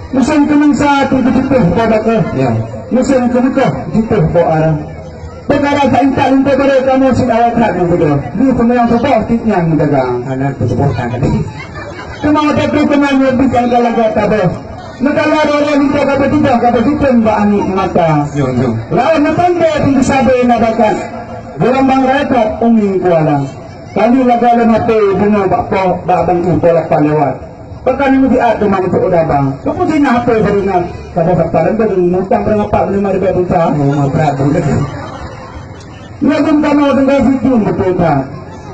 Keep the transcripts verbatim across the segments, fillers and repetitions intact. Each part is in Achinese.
Musém keumeunsa teungku jipeuh po dakah. Ya. Musém keumeukoh jipeuh po arah. Peukara sa intat linto barô kamoe sit awai that nyang keudroe. Di seumbahyang suboh sit nyan meudagang. Hana peusuboh that tadi. Teuma watèe tu keunan nyoe bit nyang ka lagak taboh. Meukala roh-roh linto ka beutibah ka beusitém bak aneuk mata. Yo, yo. Laôt neutante teungku sabe na bakat. Geulumbang raya that umi kuala. Kali lagak lom hapé bungoh bak po bak bangku po lapan lewat. Pakon nyang jiat teuma untuk udah bang. Kamu sih na hapé baru ingat. Kada sabar anda dengan mutang berapa lima ribu pulsa. Oh, ma brat budak. Nyoe geutanyoe tinggai situ beutôi that.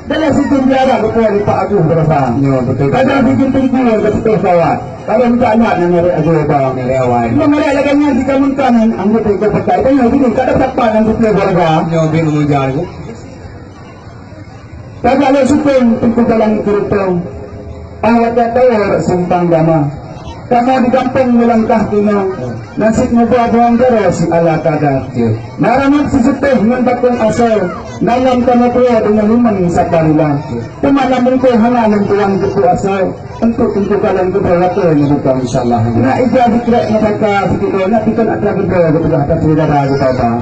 Dalam situ biara beutôi di Pak Agus berasa. Nyoe beutôi. Kadang situ tinggi ke beutôi sawat. Kadang tak nak nak nyari Agus bang. Nyari awai. Cuma mereka lagi nyan di kampung kanan, anggota ikut pekai. Tanya gini, kada dapat yang beutôi warga. Nyoe bin mengejar. Tagak lé sukon teungku dalam geureutoe, pahat watèe tawö rot simpang gama. Kamoe di gampông meulangkah keunoe, nasib muba buang garo si ala kada. Ya. Na ranup siseuteh ngon bakong asoe, dalam kamoe tuwoe deungon limong sabarila. Ya. Teuma lam bungkôh hana lôn tuan teungku asoe. Untuk, untuk kalian kedua waktu yang bukan, insyaallah. Nak ija dikrek ngebaka sikilo, nak bikin atra kedua kepada atas saudara kita bang.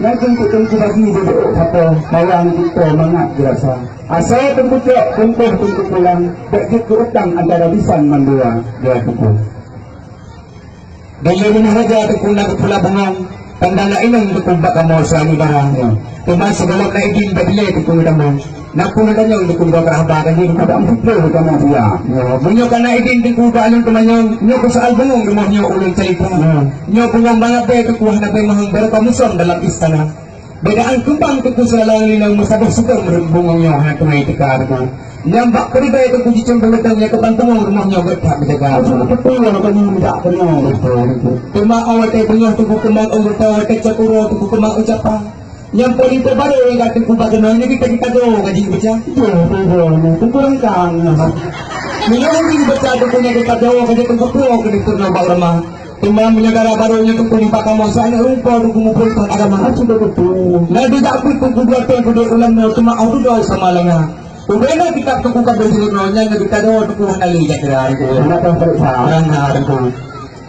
Nak untuk, untuk bagi duduk apa, mawang kita mangat dirasa. Asal tengkucok, tengkuh, tengkuh pulang, bek jeuet keu utang antara bisan mandua. Dua tengkuh. Dan lé beuneuh raja teungku na geupula bungong, tanda na inong teungku bak kamoe seulami barang nyoe. Teuma sigohlom na idin bak dilèe teungku tamong. Na peue na tanyong teungku bak haba kan jeuet pada ampit lé kamoe sia. Nyoe, meunyoe ka na idin teungku bak lôn teumanyong, nyoe keu soal bungong rumoh nyoe ulôn calitra. Hmm. Nyoe bungong mangat bèe teungku hana bèe mahang barokah muson dalam istana. Beda an keumbang teungku seulalang linong meusaboh sugeng bungong nyoe hana teumai teuka teungku. Nyang bak peuribèe teungku jicém peuleuteng nyang keuban teungoh rumoh nyoe gèt that meujaga. Beutôi, beutôi, beutôi. Teuma awai teuh beungoh teungku keumang anggota, awai teuh cot uroe teungku keumang ucapan. Nyang paléng teubarô nyang ka teungku bak keunoe nyoe kita, kita doa kaji baca. Iya, beutôi, beutôi. Teungku rangkang. Meunyoe ureueng baca teungku nyang kita doa kaji teungku tuwoe keu teungku nyoe bak ureueng mah. Teuma meunyoe dara barô nyoe teungku nibak kamoe, saat nyoe rupa teungku muphom that agama. Aci beutôi. Nabi Yakub teungku dua thôn keudeh ulam nyoe teuma au dudoe sama langa. Ubena kitab teungku ka beujeuet nyoe nyan nabi tadoe teungku hana lé jak kira teungku. Hana tahu periksa. Hana teungku.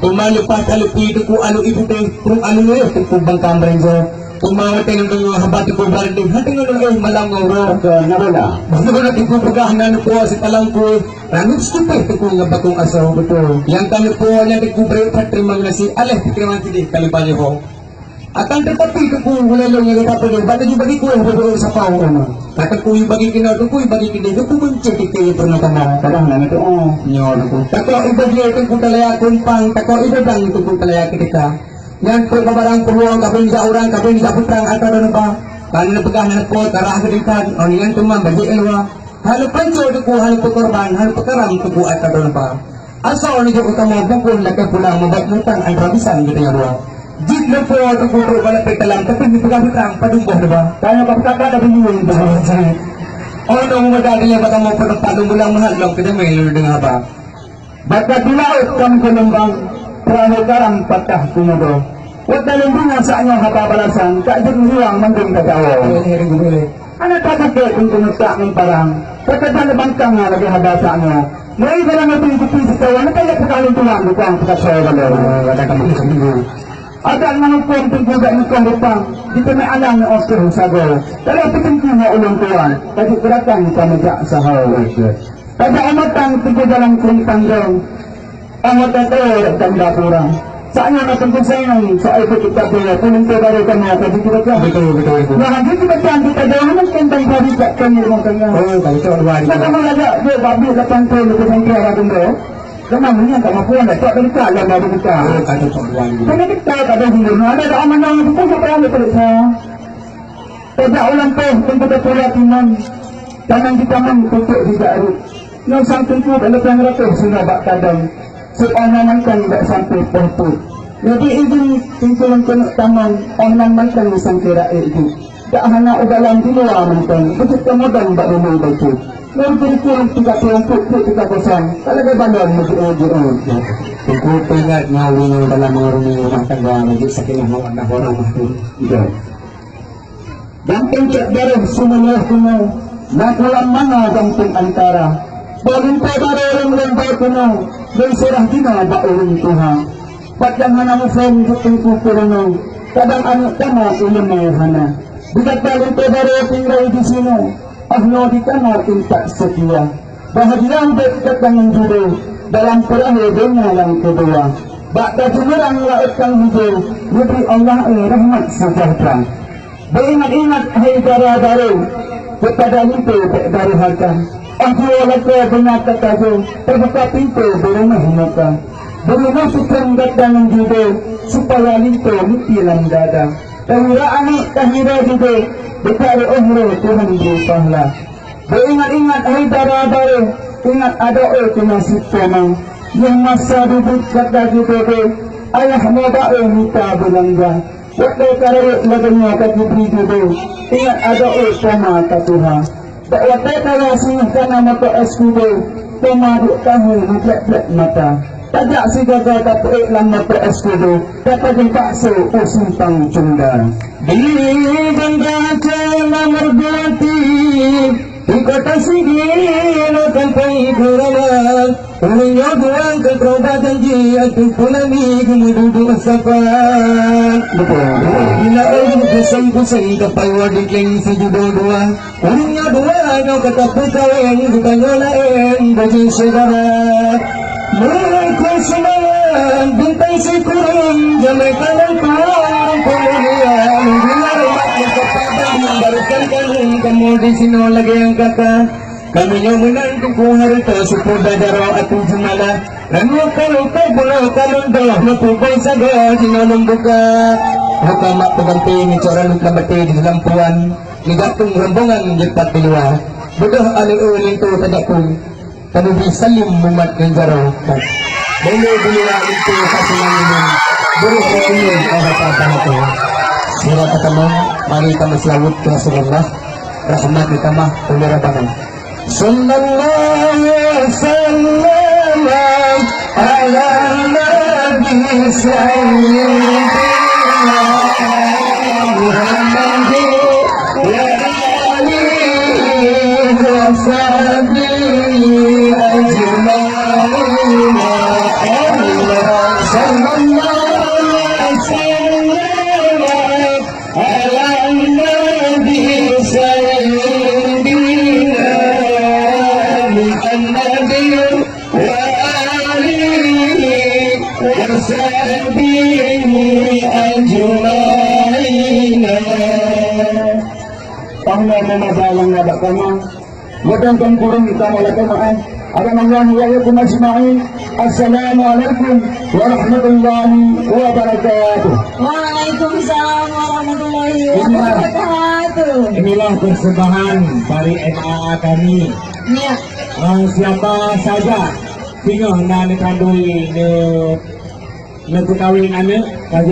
Teuma leupah talupi teungku alu ibu teh, trok alu lé teungku bangka meurenggo. Teuma watèe nyoe deungoe haba teungku barendeng, hana deungoe nyoe malam ngon uroe. Beutôi, na bola. Beutôi na teungku peugah na neupo sitalang kue. Ranup siteupeh teungku ngon bakong asoe. Beutôi. Nyang ka neupo nyan teungku bri that teurimong gaséh, aléh teurimong sideh ka leubah nyoe. Akan teutapi teungku ulôn nyang gata peudeh, bak laju bagi kueh beudôh sapau. Ka teungku bagi keunoe, teungku bagi keudeh, teungku meuncéh tiké peurunoe tamong. Kadang na neutu'oh. Nyoe teungku. Takok ibadah teungku talaya kumpang, takok ibadah teungku talaya keudeka. Nyan peuet barang peuluang kabén jak urang, kabén jak putrang atra droeneuh ba. Ka neupeugah nan po tarah keudeka, oh nyan teuma bajèe luwa. Hana panco teungku, hana peukorban, hana peukaram teungku atra droeneuh ba. Asoe neujok u kamoe bungkôh lakèe pulang meubaét mutang antara bisan geutanyoe dua. Jeuet leupo teungku trok bak lapèe talam, tapi neupeugah putrang padum boh neuba. Tanyoe ka peukaka tapi nyueng teungku. Oh nong muda tanyoe bak kamoe peuneumpat lôn bulang meuhat lom keudamé lôn deungoe haba. Bak ka di laôt ka meugeulumbang, peurahô karam patah keumudo. Watèe lôn deungoe saát nyoe haba balasan, ka jeuet meuhiwang mandum ka jawoe. Hana that sakét teungku meutak ngon parang, teukeujang lé bangkang lagèe haba saát nyoe. Meuri dalam até kupi sitawa, neukalon peugah lôn tuan bukang peukasoe balèe. Adat ngon hukôm teungku bèk neukoh rupang, jiteumèe alang ngon oh sagoe. Kalau peuteungku ngon ulôn tuan, ka jeuet geurakang ka meujak sahoe. Tajak u Matang teungku jalan Krueng Tanjong. Anggota Tower dan Gapura. Saat nyoe na teungku sayang, soai peucut tabé, peuneuntu barô kamoe ka jeuet baca. Betul, betul, betul. Nah, jeuet baca kita doa mungkin dan hari tak kami rumah tangga. Oh, kalau cok dua hari. Nah, kamu lagak, dia babi datang tu, lebih sampai ada benda. Kamu hanya tak mampu, anda tak dekat dalam baru kita. Oh, kalau cok dua hari. Kami kita tak ada benda. Ada doa mana, pun tak pernah periksa. Tajak u lampôh teungku tapeureulak iman, tanang jitamong peuntôk jijak rhot. Nyoe sang teungku bèk leupah ratoh singoh bak kadang, seb óh nyan mantong bèk sampoe poh peuet. Nyoe di idin teungku lôn keuneuk tamong, óh nyan mantong sangkira ék jih. Dak hana u dalam di luwa mantong, beujeuet tamodong bak rumoh bacut. Nyoe di kurung tiga puluh empat peuet tiga kosong, ka lagèe balon meujiôh-jiôh. Teungku peuingat nyoe ureueng nyang dalam meungarumi rumah tangga, beujeuet sakinah mawaddah warahmah tu. Iya. Gampông Cot Barôh Seumeuleuh Kumu, na kulam manoe gampông Antara. Bak linto barô lôn lôn ba keunoe, lôn seurah jinoe bak ureuëng tuha. Pat nyang hana muphom jeuet teungku keurunoe, kadang aneuëk tamong iéleumé hana. Di gata linto barô tinggai disinoe, oh noe di kamoe intat seutia. Bahagia udép gata ngon judô dalam peurahô donya nyang keudua. Bak tajeumeurang laôt nyang hijô, neubri Allah rahmat seujahteura. Beuingat-ingat hai dara barô, keupada linto bék barô hareuta. Oh jiwoe lakoe beuna tatajoe, teubuka pintoe beurumoh muka. Beurumoh sukon gata ngon judô, supaya linto meuti lam dada. Tawira aneuëk tahira judô, beuka reuôh roh Tuhan bri pahala. Beuingat-ingat hai dara barô, ingat adoe keu nasib poma. Nyang masa duduek gata judô, ayah mobae mita beulangga. Watée ka rayeuk lagée nyoe ka geubri judô, ingat adoe poma ka tuha. Bak watée kala singoh kana mata es kudo, poma duek tahu meublek-blek mata. Tajak sigaga tapeuék lam mata es kudo, ka tajak bakso u simpang cunda. Di Banda Aceh Lamar Gulati, di kota Sigli, na sampai Gurala. Ureuëng nyoe dua keu keubah janji, ateueh pulani geumeududuek sapat. Betul. Bila ureuëng kuseng-kuseng kapai wadikeng sijudô dua. Ureuëng nyoe dua nyoe ka tapeukawen, geutanyoe laén bajeueng syedara. Meukeu seumangat bintang sikureueng, jamé ka lengkong peumulia, meuhina umat nyang kepadan, barokah kamoe disinoe lagée nyang ka ka. Kamoe nyoe meunan tuku hareuta, syukur dajaroe ateueh jeumala. Nanggroe ka lukée bunoe ka lôn doh, neupeuboh sagoe jinoe lôn buka. Buka mak peuganti, neucok ralut lam batée di dalam puan. Neugatong rombongan jeuet pat di luwa. Beudôh aneuëk linto tajak ku. Tanyoe bri saleuem mumat ngon jaroe. Bôh di luwa linto ka seunang iman. Beureuh ngon iman ka gata tamatô. Sira tatamong, mari tameuseulaweuet keu Rasulullah. Rahmat ditamah ulée Rabbana. Sallallahu wasallam ala nabi sayyidina Muhammad wa alihi wa sahbihi ajma'in. Sallallahu wasallam على النبي سيدنا محمد وآله وصحبه أجمعين. Tanyoe meumada nyang na bak kamoe. Meudan kon kureueng kamoe lakée meu'ah. Hadanallahu wa iyyakum ajma'in. Assalamualaikum warahmatullahi wabarakatuh. Waalaikumsalam warahmatullahi wabarakatuh. Inilah persembahan dari M A A kami. Ya. Ah, siapa saja singoh na neukandui, ne-, neukawin aneuk, ka